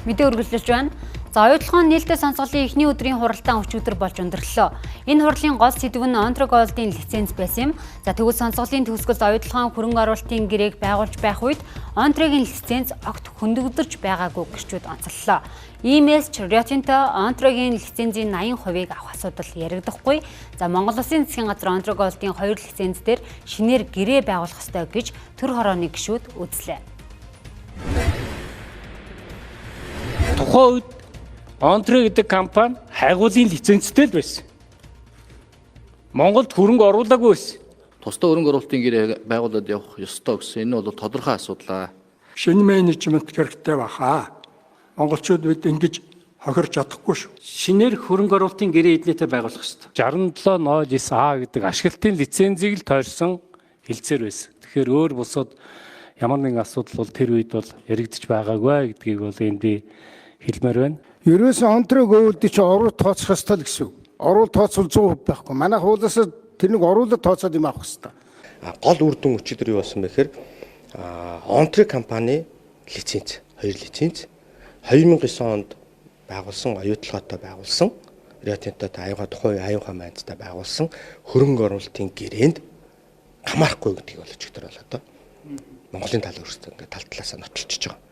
Мэдээ үргэлжлэж байна. За, оюутлогын нээлттэй сонсголын эхний өдрийн хуралдаан өчигдөр болж өндөрлөө. Энэ хурлын гол сэдэв нь Онтро Голдын лиценз байсан юм. За, тэгвэл сонсголын төгсгөлд оюутлогын хөрөнгө оруулалтын гэрээг байгуулж байх үед Онтрогийн лиценз огт хөндөгдөж байгаагүй гэрчүүд онцоллоо. Иймээс ч Рио Тинто Онтрогийн лицензийн 80%-ийг авах асуудал яригдахгүй. За, Монгол Улсын засгийн газар Онтро Голдын 2 лиценз дээр шинээр гэрээ байгуулах ёстой гэж төр хорооны гишүүд үзлээ. Тухайн үед Онтро гэдэг компани хайгуулын лицензтэй л байсан. Монголд хөрөнгө оруулаагүй байсан. Тусдаа хөрөнгө оруулалтын гэрээ байгуулад явах ёстой гэсэн энэ бол тодорхой асуудал. Шинэ менежмент хэрэгтэй баха. Монголчууд бид ингэж хохирч чадахгүй шүү. Шинээр хөрөнгө оруулалтын гэрээ эднийтэй байгуулах ёстой. 6709А гэдэг ашиглалтын лицензийг л тойрсон хэлцээр байсан. Тэгэхээр өөр бусад ямар нэгэн асуудал бол тэр үед бол яригдж байгаагүй гэдгийг бол энд би хэлмээр байна. Ерөөсөн Онтро Голд чи оруул тооцох ёстой л гэсэн үг. Оруул тооцвол 100% байхгүй. Манай хуулиас тэрнийг оруулаад тооцоод юм авах ёстой. Гол үр дүн өчигдөр юу болсон бэ гэхээр Онтро компани лиценз, хоёр лиценз 2009 онд байгуулсан, оюутлогоотой байгуулсан, Рио Тинтотой аюугаа тухайн аюугаа майндтай байгуулсан хөрөнгө оруулалтын гэрээнд хамаарахгүй гэдгийг бол өчигдөр бол одоо Монголын тал өөрсдөө ингээд тал талаасаа нотолчихж байгаа.